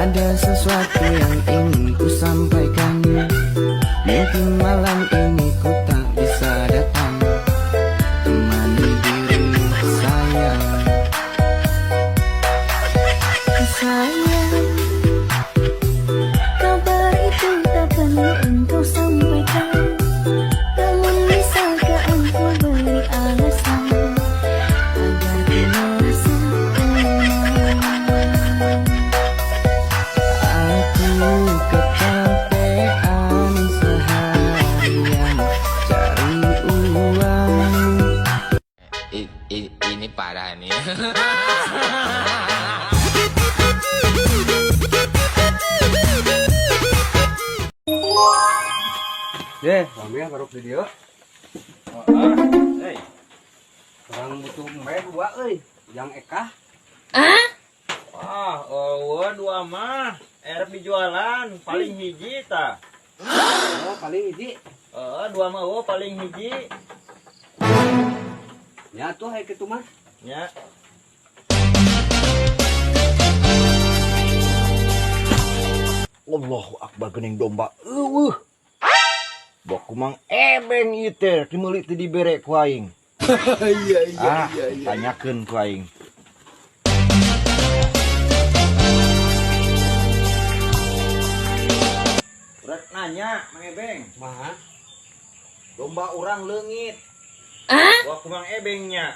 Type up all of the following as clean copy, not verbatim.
Ada sesuatu yang ingin ku sampaikan. Mungkin malam ini ku tak bisa datang temani dirimu, sayang. Sayang, kabar itu tak perlu engkau sampaikan. Namun bisakah engkau beri alasan agar ku merasa tenang? Aku kecapean seharian cari uang. Ini parah nih. Ye, rame ya baru video. Hei, Urang butuh embe dua euy, jang Eka. Wah, eueuh dua mah erep dijualan paling hiji tah. Oh, paling hiji. Heeh, dua mah eueuh paling hiji. Nya tuh hae kitu mah. Nya. Allahu Akbar, geuning domba eueuh. Bok kumang ebeng ieu teh dimeuli teu dibere ku aing. Iya iya iya. Tanyakeun ku aing. Rek nanya Mang Ebeng, Mah. Domba urang leungit. Wah, kumang ebengnya.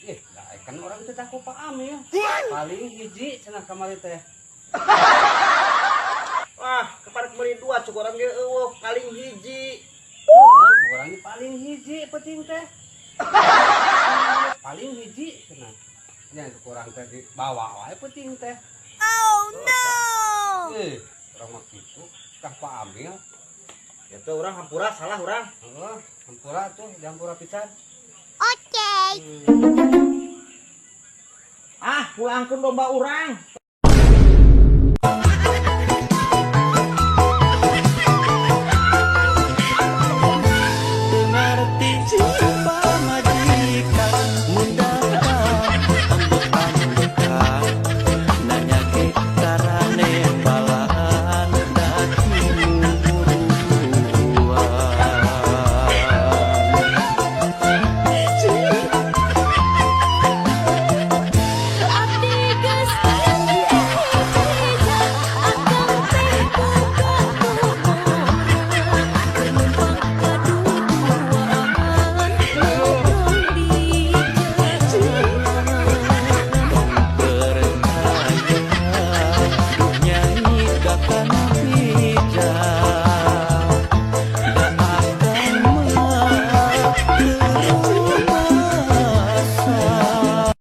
Eh, da kan urang teh takut Pak Amil. Paling hiji cenah kamari teh. Wah, kepada meuli dua cuk urang ge eueuh paling hiji. Oh, urang ge paling hiji penting teh. Paling hiji cenah. Nya kurang teh dibawa wae penting teh. Oh no. Eh, urang mah kitu kah Pak Amil. Ya teh urang hampura salah urang. Heeh, hampura tuh, hampura pisan. Oke. Ah, pulangkeun domba urang.